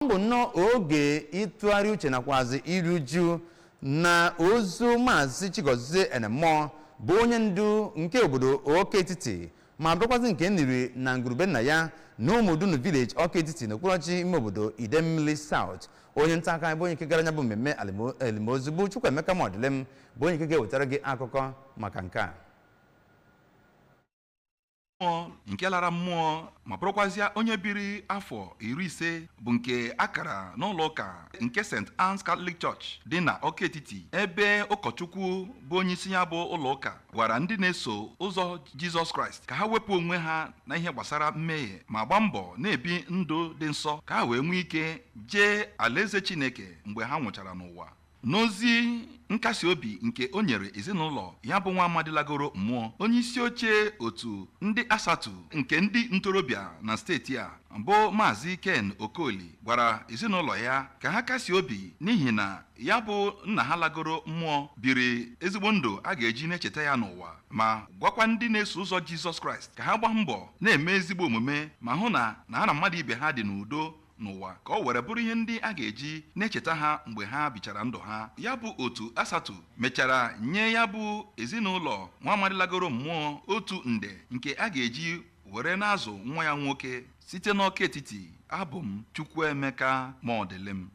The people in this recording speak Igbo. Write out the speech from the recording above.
Ọ bụ nnọọ oge ịtụgharị uche nakwazi iru uju na ozu Maazị Chigozie Enemụọ, bụ onye ndu nke obodo Ọka Etiti, ma bụrụkwazị nke e niri na ngwurube nna ya na Ụmụdunu Village, Ọka Etiti, n'okpuru ọchịchị ime obodo Idemmili South. Onye nta akụkọ anyị bụ onye nke gara ya bụ mmemme elimozu, bụ Chukwuemeka Mọdịlem, bụ onye nke ga-ewetara gị akụkọ maka nke a. Mmụọ nke lara mmụọ ma bụrụkwazịa onye biri afọ 50 bụ nke akara n'ụlọ ụka nke St. Anne's Catholic Church dị na Ọka Etiti, ebe ụkọchukwu bụ onye isi ya bụ ụlọ ụka gwara ndị na-eso ụzọ Jizọs Kraịst ka ha wepụ onwe ha na ihe gbasara mmehie ma gbaa mbọ na-ebi ndụ dị nsọ ka ha wee nwee ike jee alaeze Chineke mgbe ha nwụchara n'ụwa. N'ozi nkasi obi nke o nyere ezinụlọ ya bụ nwa amadi lagoro mmụọ, onye isi oche otu ndị asatọ nke ndị ntorobịa na steeti a, bụ Maazị Ken Okoli, gwara ezinụlọ ya ka ha kasie obi n'ihi na ya bụ nna ha lagoro mmụọ biri ezigbo ndụ a ga-eji na-echeta ya n'ụwa, ma gwakwa ndị na-eso ụzọ Jizọs Kraịst ka ha gbaa mbọ na-eme ezigbo omume ma hụ na ha na mmadụ ibe ha dị n'udo n'ụwa, ka ọ were bụrụ ihe ndị a ga-eji na-echeta ha mgbe ha bichara ndụ ha. Ya bụ otu asatọ mechara nye ya bụ ezinụlọ nwa amadi lagoro mmụọ 1 nde nke a ga-eji were na-azụ nwa ya nwoke. Site n'Ọka Etiti, abụ m Chukwuemeka Mọdịlịm.